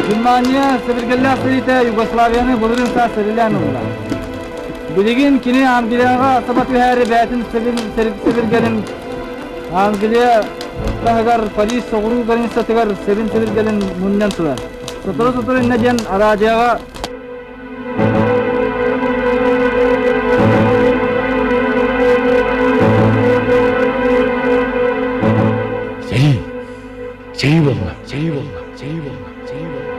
Германия сэбиргэллээх сэриитэ Югославияны былырыын саас сэриилээн ылла. Билигин кини Англияҕа саба түһээри бэйэтин сэбиргэлин Англия таһыгар Париж соҕуруу границатыгар сэбин сэбиргэлин мунньан турар. Сотору-сотору иннэ диэн араадьыйаҕа Сэрии! Сэрии буолла! Сэрии буолла! Сэрии буолла! Сэрии буолла!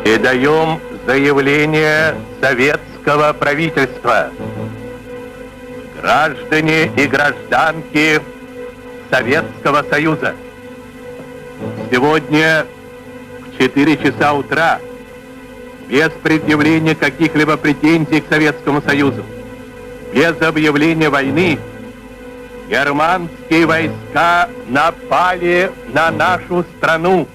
Передаем заявление советского правительства. Граждане и гражданки Советского Союза, сегодня в 4 часа утра без предъявления каких-либо претензий к Советскому Союзу, без объявления войны, германские войска напали на нашу страну.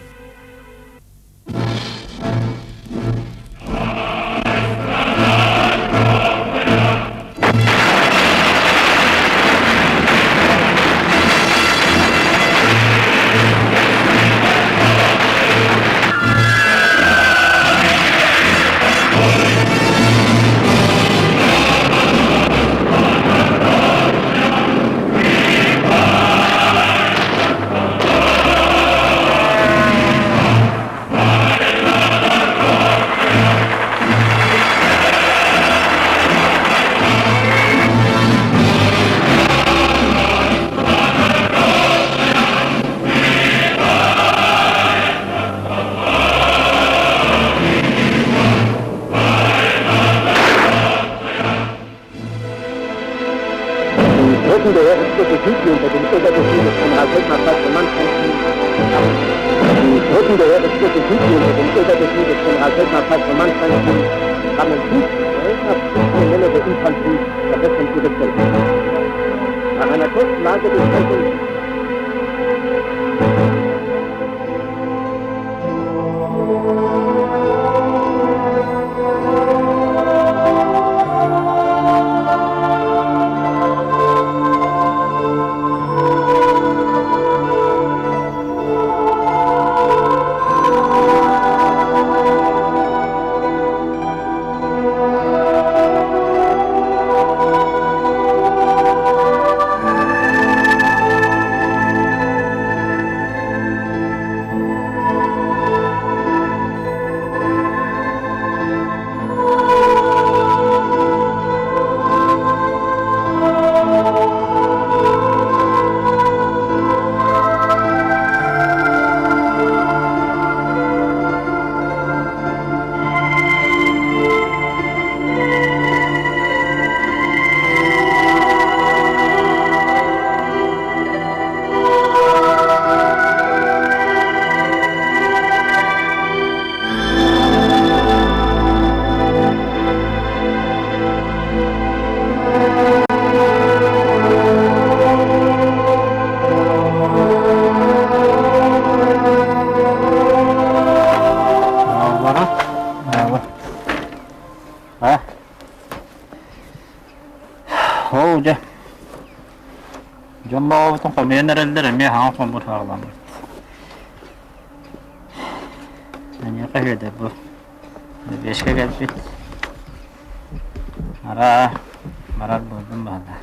In der Heeresgruppe Süd und Oberbefehl des Generalfeldmarschalls von Manstein rammen 250 Männer der Infanterie verbessern ihre Stellung. Nach einer kurzen Lagebesprechung Ол дьэ дьон баҕабытын хомуйан эрэллэр эмиэ хаҥа хоммут хаалламмыт. Эйиэхэ үһү бу Бэбиэскэ кэлбит. Араа барар буоллум баҕана.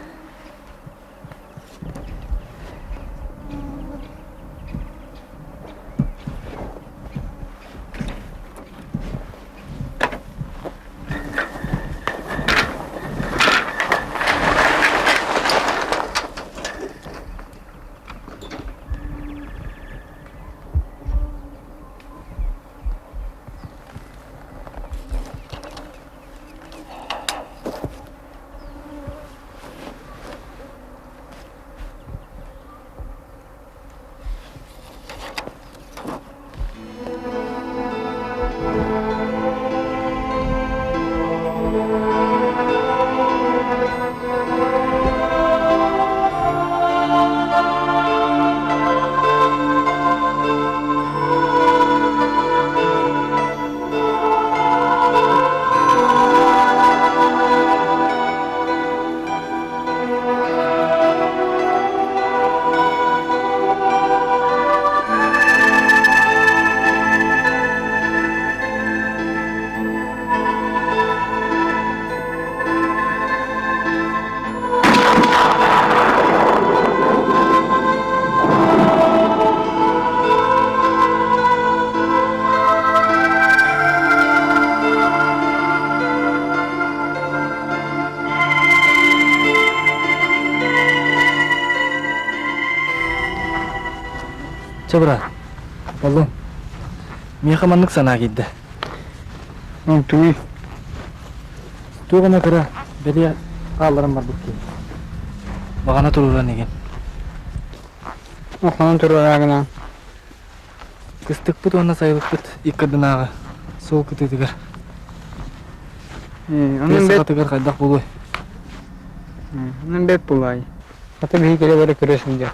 Чэ, брат, Боллун, миэхэ маннык санаа киирдэ. Тугуй? Туох эмэ кыра бэлиэ хаалларан барбыт киһи. Баҕана туруоран игин. Охонон туруораагына Кыстыкпыт уонна сайылыкпыт икки ардынааҕы суол кытыытыгар. Онон Тыа бэт сахатыгар хайдах буолуой? Онон бэт буолаай. Ата биһи кэлэ бара көрө сылдьар.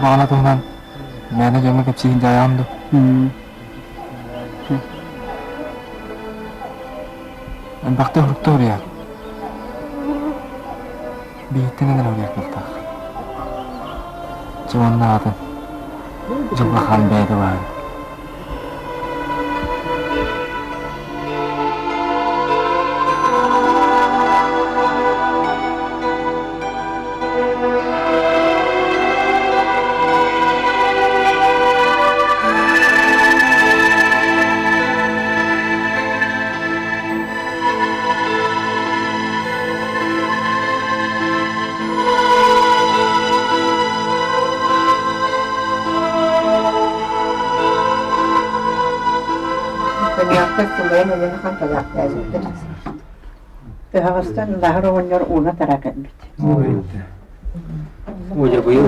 баҕана туһунан мээнэ дьоҥҥо кэпсиир дьайаҕын дуу? Элбэхтэ уһукта уруйар. Биһиттэн эрэ уруйар кыахтаах. Дьэ уонна аатын Дьылҕа-хаан бэйэтэ баһын. Көнньүөхтэр сылайан өлөн ханталаахтаабыттар. Тыһаҕастан Лаһар оҕонньор ууна тара кэлбит. Уля быйыл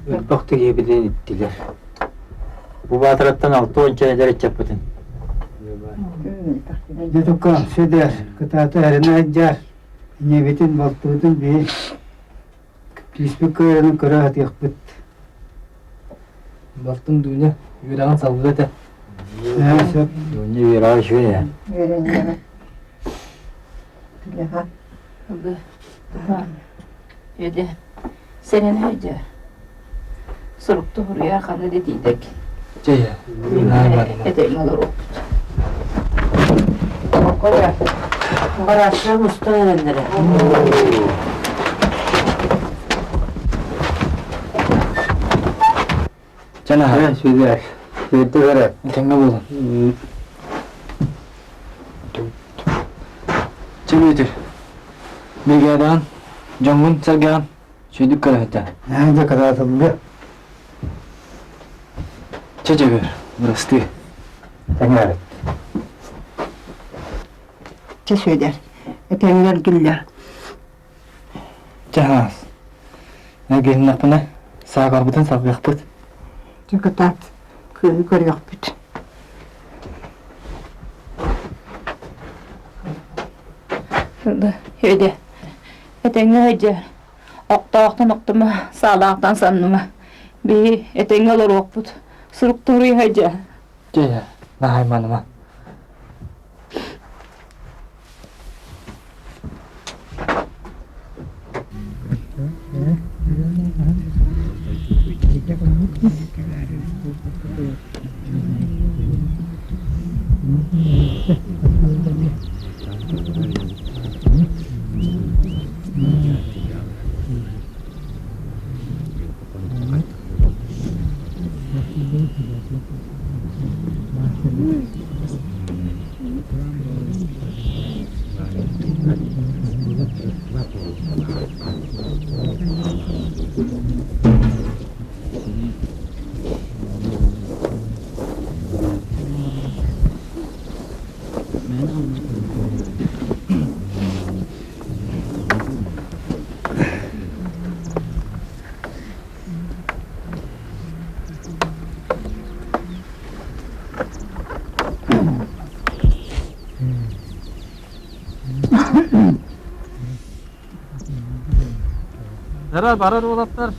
өлбөх тигиэбитин иттилэр. Бу баатыраттан 60 эдэр ыччаппытын. Дьэ тукка сүдэр, кытаата эрэнэ сылдьар, ийэбитин, балтыбытын биһи күүспүт кыайарын көрө сатыахпыт. Балтым Дуня үөрэҕин салгыы этэ. Ээ, сөп. Дуня үөрэҕэ үчүгэй ээ. Үөрэннэҕэ. Үлэҕэ. Үөдэ сэрэнэ өйдө. Сурукту суруйа ханы дэтиидэк. Чэйэ. Этэҥ олоруохпут. Окоя. Барашка мустан эрэллэрэ. Чанаһа. Сүдэр. Сүдэр эрэ. Этэҥҥэ буолун. Чэ Бүөтүр, биригээдэҕин, дьоҥҥун-сэргэҕин сүйдүк көрөһүттэн. Ээ, дьэ кытаатыллыа. Чэ Дьөгүөр, бырастыы. Тэҥээбит. Чэ Сүөдэр, этэҥҥэ эргиллэр. Чэ хаас, эргилиннэхпинэ, саагарбытын салгыахпыт. Чэ кытаат, кыыһы көрүөхпүт. Үөдэ, этэҥҥэ сылдьар, охтоохтон охтума, саалаахтан санныма. Биһи этэҥҥэ олоруохпут, суруктууруй сылдьар. Чэ, наһайманыма. Эрэ барар уолаттар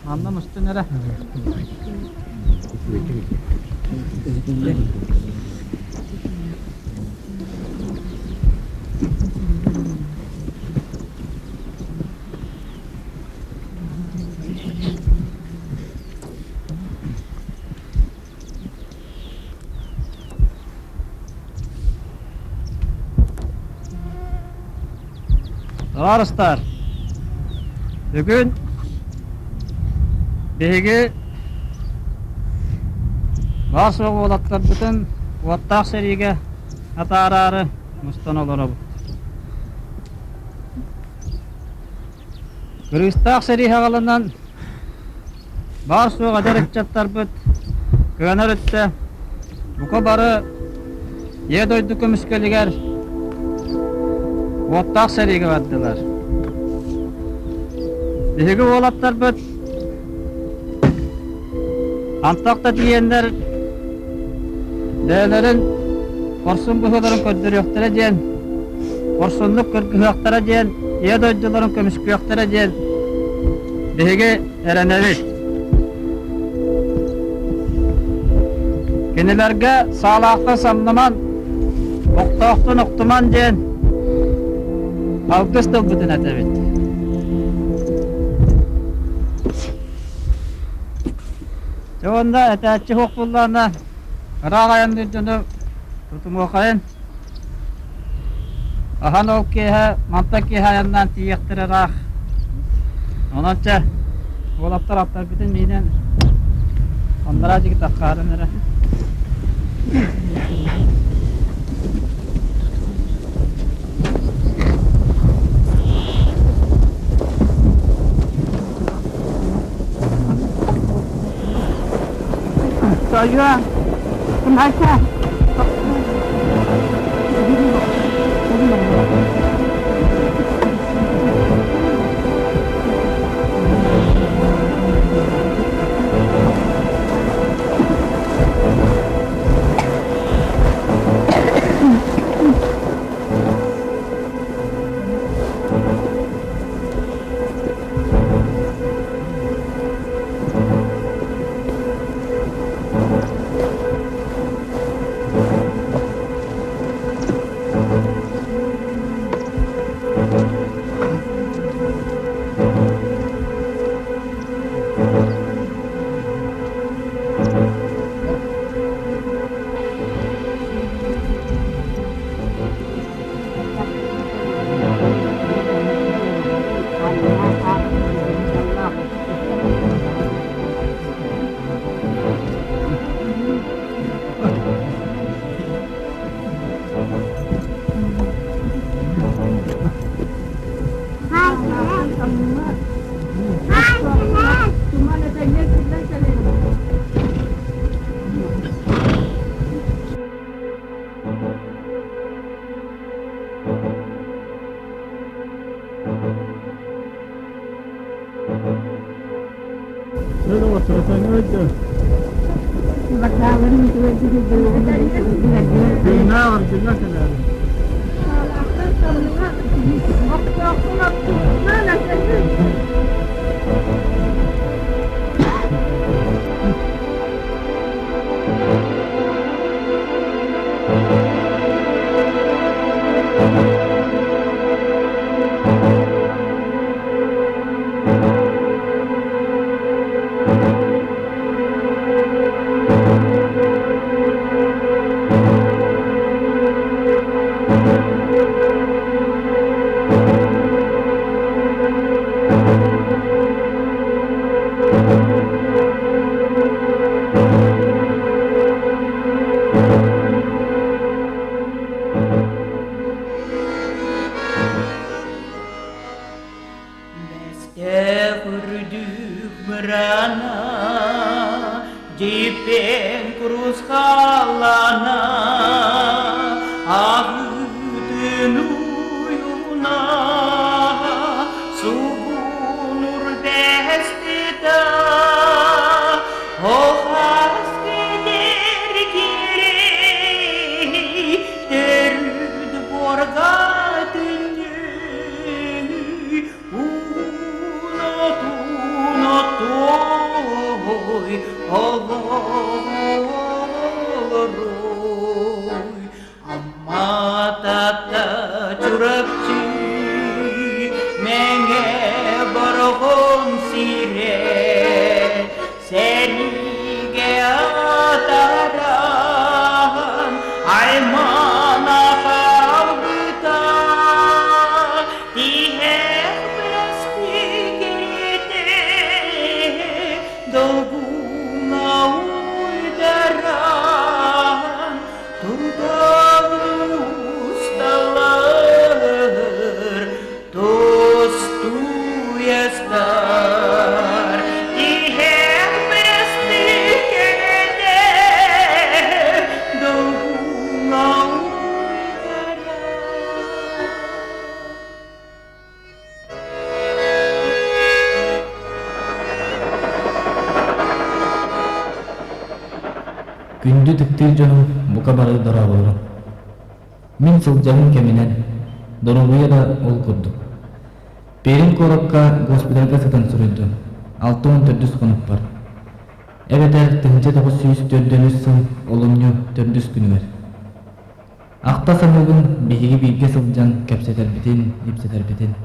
манна мустун эрэ. Табаарыстар, бүгүн биһиги баар-суох уолаттарбытын уоттаах сэриигэ атаараары мустан олоробут. Кырыыстаах сэрии хаҕылынан баар-суох эдэр ыччаттарбыт кыанар өттө бука бары Ийэ дойду көмүскэлигэр уоттаах сэриигэ бардылар. Биһиги уолаттарбыт антах да тиийэннэр бэйэлэрин хорсун быһыыларын көрдөрүөхтэрэ диэн, хорсуннук кыргыһыахтара диэн, Ийэ дойдуларын көмүскүөхтэрэ диэн биһиги эрэнэбит. Кинилэргэ саалаахтан самныман, охтоохтон охтуман диэн алгыс тылбытын этэбит. Дьэ уонна этээччи суох буоллаҕына, ыраах айанныыр дьону тутумуохайын. Ахан ол киэһэ, мантан киэһэ айаннаан тиийиэхтэрэ ыраах. Онон чэ, уолаттар аттарбытын миинэн анараа диэки таххаарын эрэ. Сойуо, кымайса. Бэстээх үрдүк мырана, дьиппиэн курусхалана, аһыытын уйуна, сугунур бэстита, охас кэтэр кирей, төрүт буорга Уна-туна той олорой, Амма-Таатта Чурапчы, Мэҥэ Бороҕон сирэ, Сэриигэ атааран аймана хаалбыта, Тиһэх бэстигиритэ долгуна уйдаран, турдаҕы усталар, тостуйастар. Тиһэх бэстигиритэ долгуна уйдаран. Күндү ытыктыыр дьонум бука бары дорооболоруҥ. Мин сылдьарым кэминэн, доруобуйа да ол курдук. Пермь куоракка госпитальга сытан суруйдум, 64 хонукпар. Эбэтэр 1943 сыл олунньу төрдүс күнүгэр. Ахта саныыбын биһиги бииргэ сылдьан кэпсэтэрбитин, ипсэтэрбитин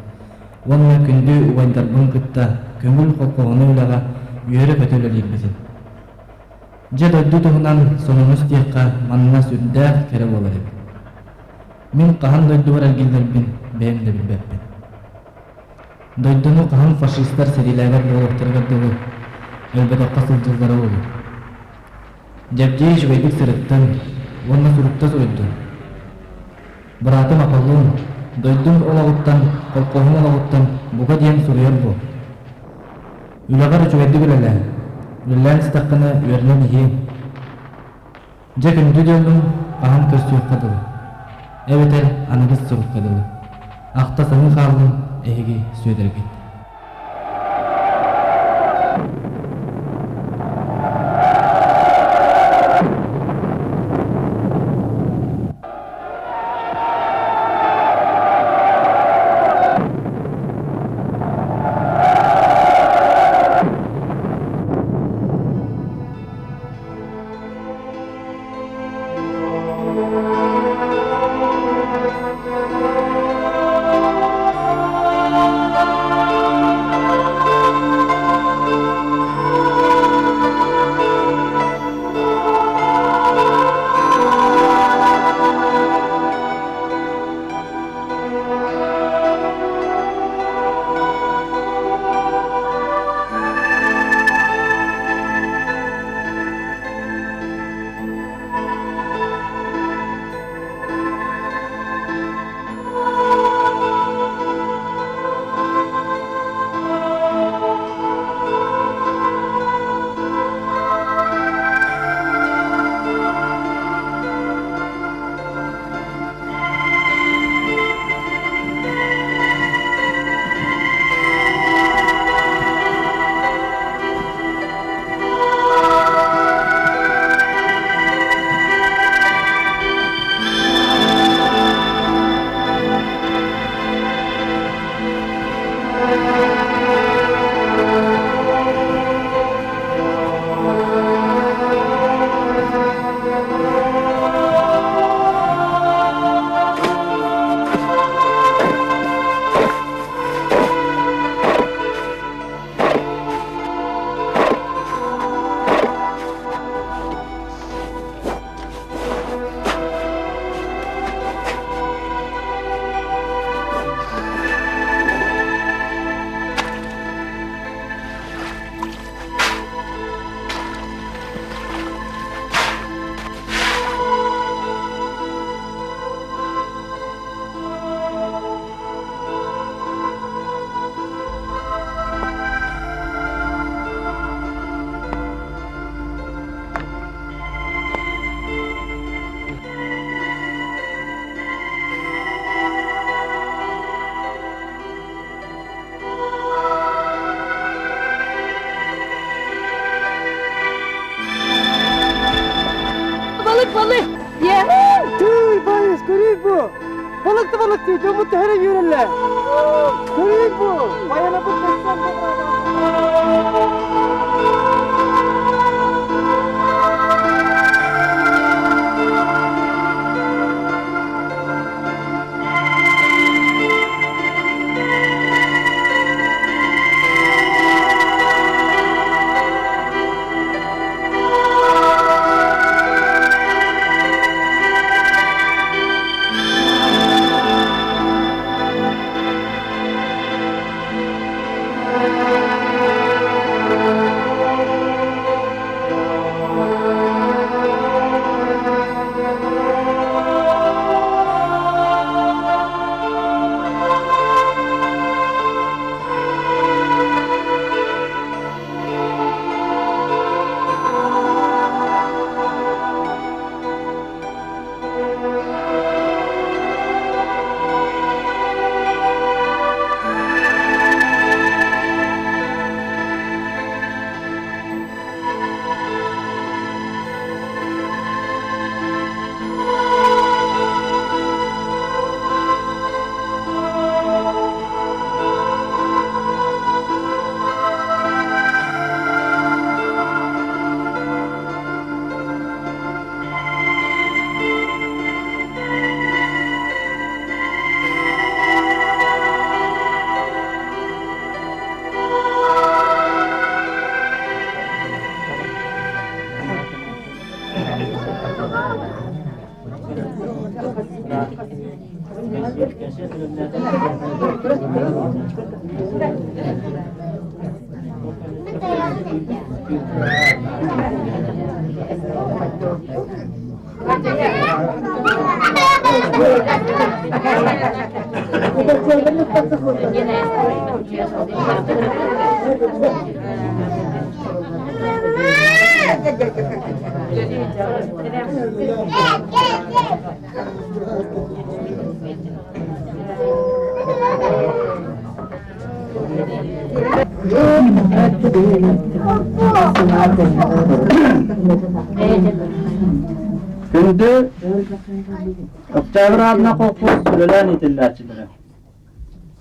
уонна күндү убайдарбын кытта көҥүл холкоҕону үлэҕэ үөрэ-көтө үлэлиирбитин. Дьэ дойду туһунан сонуну истиэххэ манна сүрдээх кэрэ буолар эбит. Мин хаһан дойдубар эргиллэрбин бэйэм да билбэппин. Дойдуну хаһан фашистар сэриилээбэт буолуохтарыгар дылы өлбөтөххө сылдьыллара буолуо. Дьэбдьиэй үчүгэйдик сырыттын уонна сурукта суруйдун. Быраатым Аполлон, дойдуҥ олоҕуттан, колхоһуҥ олоҕуттан бука диэн суруйар буол. Үлэҕэр үчүгэйдик үлэлээ. Үлэлээн истэххинэ үөрэнэн иһиэҥ. Дьэ күндү дьонум хаһан көрсүөххэ дылы, эбэтэр аныгыс сурукка дылы. Ахта саныы хааллым эһиги Сүөдэргит. Балык, балык! Тыый, байыс, көрүй бу! Балык да балык дии, дьоммут төһөрө үөрэллэр. Көрүй бу! Байанабыт көстөн Күндү Октябрь аатынан колхоз үлэлээн иитиллээччилэрэ.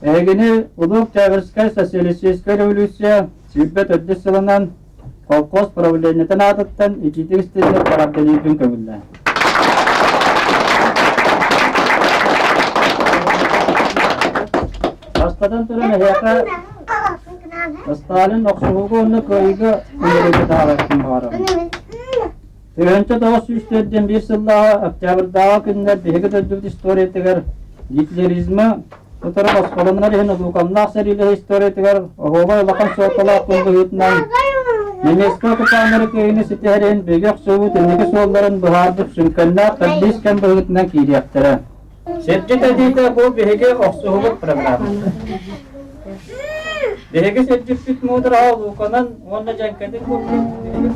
Эһигини Улуу Октябрьскай социалистическай революция 24 сылынан колхоз правлениетын аатыттан итиитик истинник эҕэрдэлиирбин көҥүллээн. Бастатан туран эһиэхэ Сталин охсуһууга уонна кыайыыга ыҥырыыга таһаарарбын баҕарабын. 1941 сыллааҕы октябрьдааҕы күннэр биһиги дойдубут историятыгар гитлеризмы утары босхолонор иһин улууканнаах сэриилэһии историятыгар оһуобай улахан суолталаах күн быһыытынан немецкэй оккупаннары кыайыыны ситиһэр иһин биһиги охсуһуубут инники суолларын быһаарбыт сүҥкэннээх төрдүс кэм быһыытынан киириэхтэрэ. Сирдьит этиитэ бу биһиги охсуһубут программата. Биһиги сирдьиппит муудараһа улууканан уонна дьэҥкэтин курдук биһиги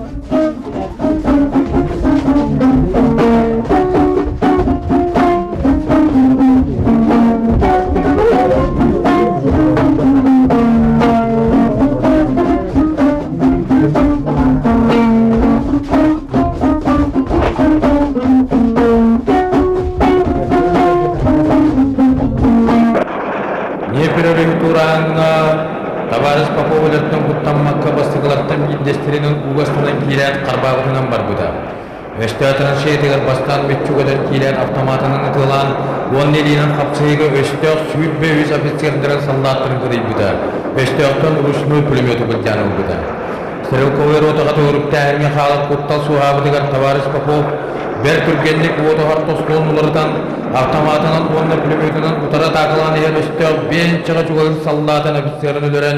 Днепрорыг тураҥҥа табаарыс Попов өлөртөн куттаммакка бастакылартан биирдэстэринэн уугастанан киирээт харбаабытынан барбыта. Өстөөх траншеятыгар бастаан мүччү көтөн киирээт автоматынан ытыалаан уонна илиинэн хапсыһыыга өстөөх 23 офицердарын саллааттарын кыдыйбыта. Өстөөхтөн ручной пулемету былдьаан ылбыта. Стрелковай ротаҕа төгүрүктээһиҥҥэ хаалар куттал суоһаабытыгар табаарыс Попов бэрт түргэнник уотуһар тосхолун уларытан, автоматынан уонна пулеметунан утары атаакалаан иһэр өстөөх биэнчэҕэ чугаһыыр саллаатын офицерын өлөрөн,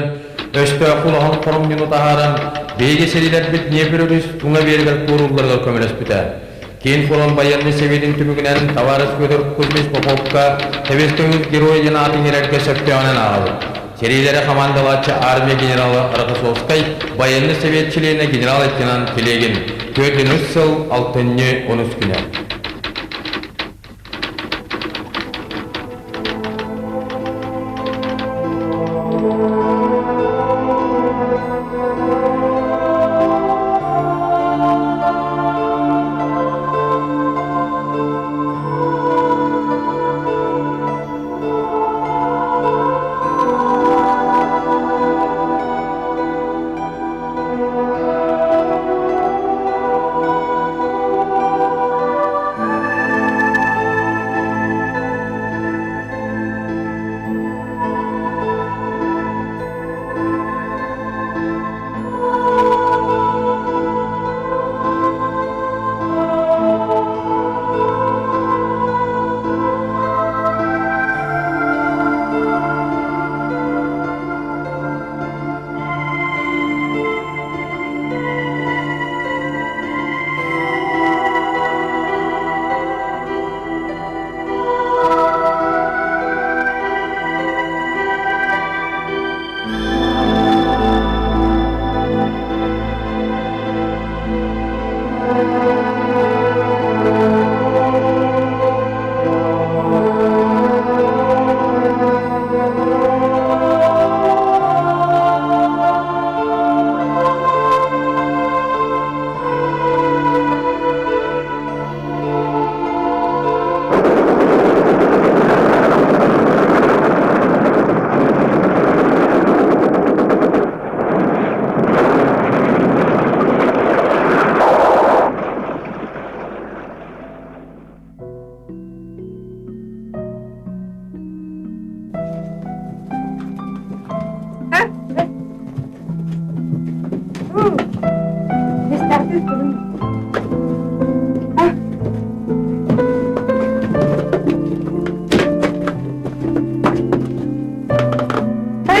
өстөөххө улахан хоромньуну таһааран, биһиги сэриилэрбит Днепр өрүс уҥа биэригэр туоруулларыгар көмөлөспүтэ. Киин фронт байыаннай сэбиэтин түмүгүнэн табаарыс Федор Кузьмич Поповка Сэбиэскэй Союз Геройа диэн аатын иҥэрэргэ сөптөөҕүнэн ааҕабыт. Сэриилэри хамаандалааччы армия генерала Рокоссовскай, байыаннай совет чилиэнэ генерал-лейтенант Телегин, 43 сыл алтынньы онус күнэ.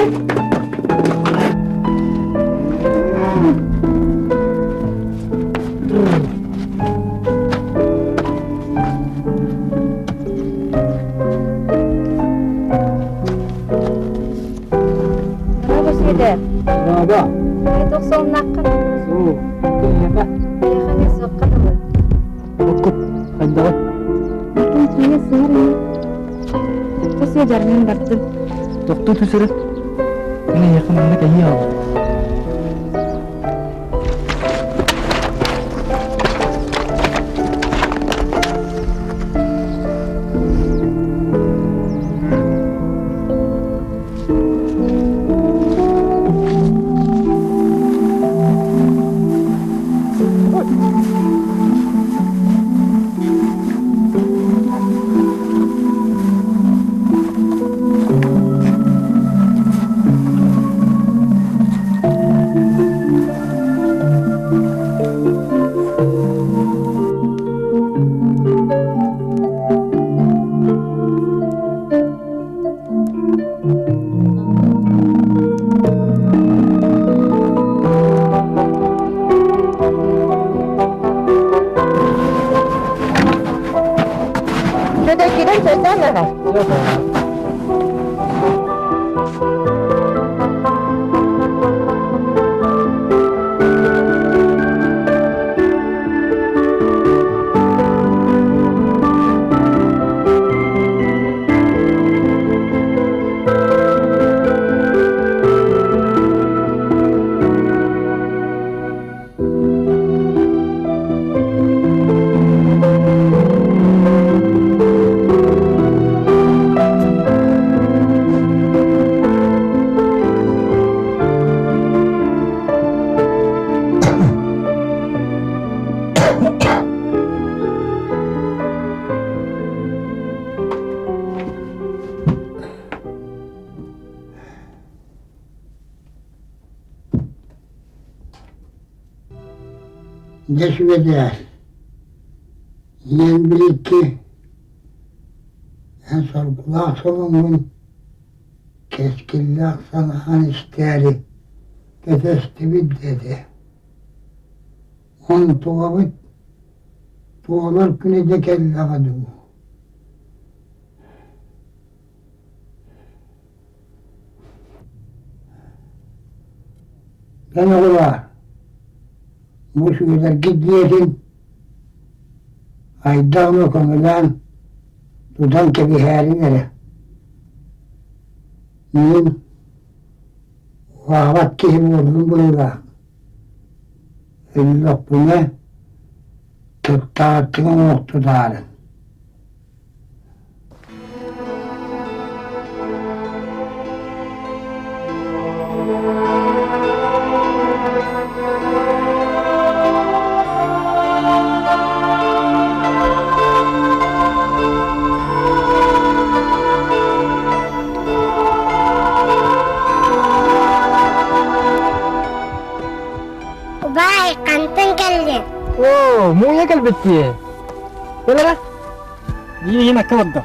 Браво, Сүөдэр! Браво! Туох солуннааххын? Суу, киһиэхэ. Киһиэхэ эмиэ суохха дылы. Оккут, хайдаҕый? Атын киһи сыһар ини. Чэ, Сүөдэр, мин бардым. Тохтуу түс эрэ. Мин эйиэхэ манна кэһии аҕалбытым. Сөдөккүдэн сөтөн ара. Дьэ сүбэдээр, ийэм биликки эн соргулаах солоҥҥун кэскиллээх санаан истээри кэтэстибит диэтэ. Онтугабыт туолар күнэ дьэ кэллэҕэ дуу. Эн оҕолоор, бу сүгэлэргит дьиэтин хайдах эмэ көмөлөөн тутан кэбиһээриҥ эрэ. Мин уһаабат киһи буоллум быһыылаах. Өллөхпүнэ туттааччыга оҥоһтутаарын. Убаай, хантан кэллиҥ? Оо, мууйа кэлбит дии. Кэл эрэ. Иин акка барда.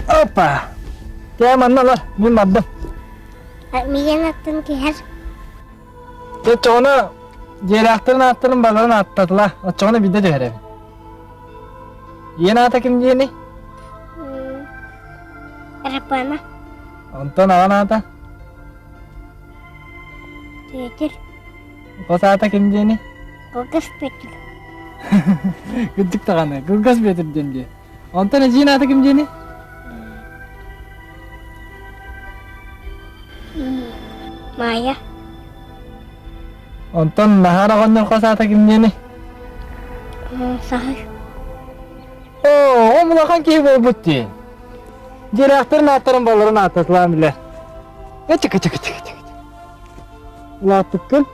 Опа! Кээ манна олор, мин бардым. Миигин аттын түһэр. Оччоҕуна дьиэлээхтэрин ааттарын барыларын ааттатыла. Оччоҕуна биирдэ түһэрэбин. Ийэн аата ким диэний? Рапана. Онтон аҕан аата? Петр. Хос аата ким диэний? Кылгас Петр. Кырдьык даҕаны, Кылгас Петр диэн дии. Онтон эдьиийин аата ким диэний? Майя. Онтон Наһаар оҕонньор хос аата ким диэний? Саһыр. Оо, ол улахан киһи буолбут дии. Дьиэлээхтэрин ааттарын балларын ааттатылаан билэр. Чыка чыка чыка чыка. Улааппыккын.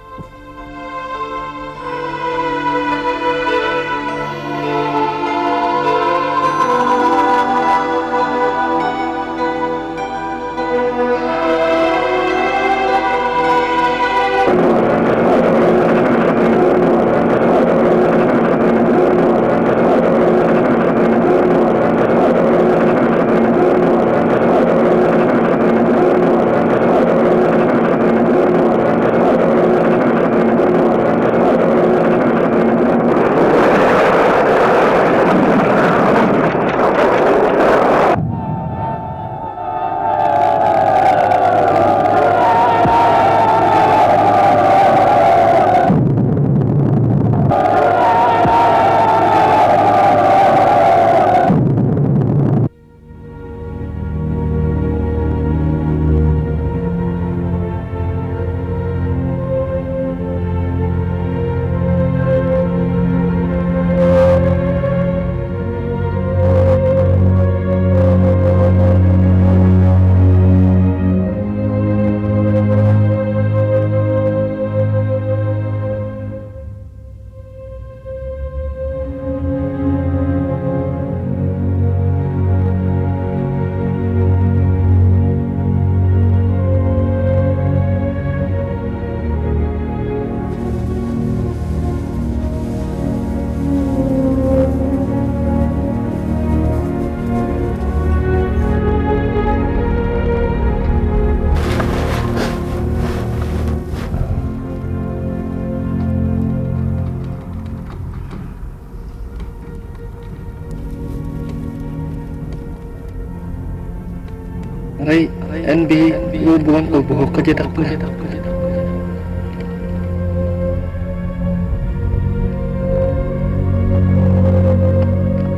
Эн биһи ыал булан холбоһуохха диэтэхпинэ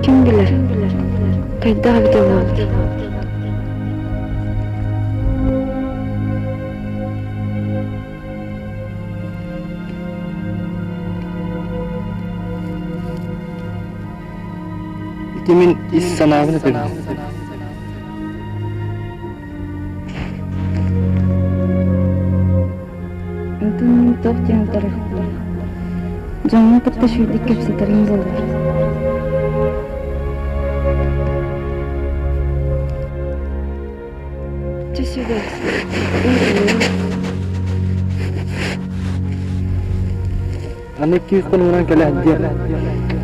Ким билэр, хайдах эбитэ буоллар. Ити мин ис санаабын этэбин. Онтон мин туох диэн утарыахпыный? Дьоҥҥо кытта үчүгэйдик кэпсэтэрим буоллар. Чэ сүбэ, Аны 200 хонугунан кэлэ сылдьыам.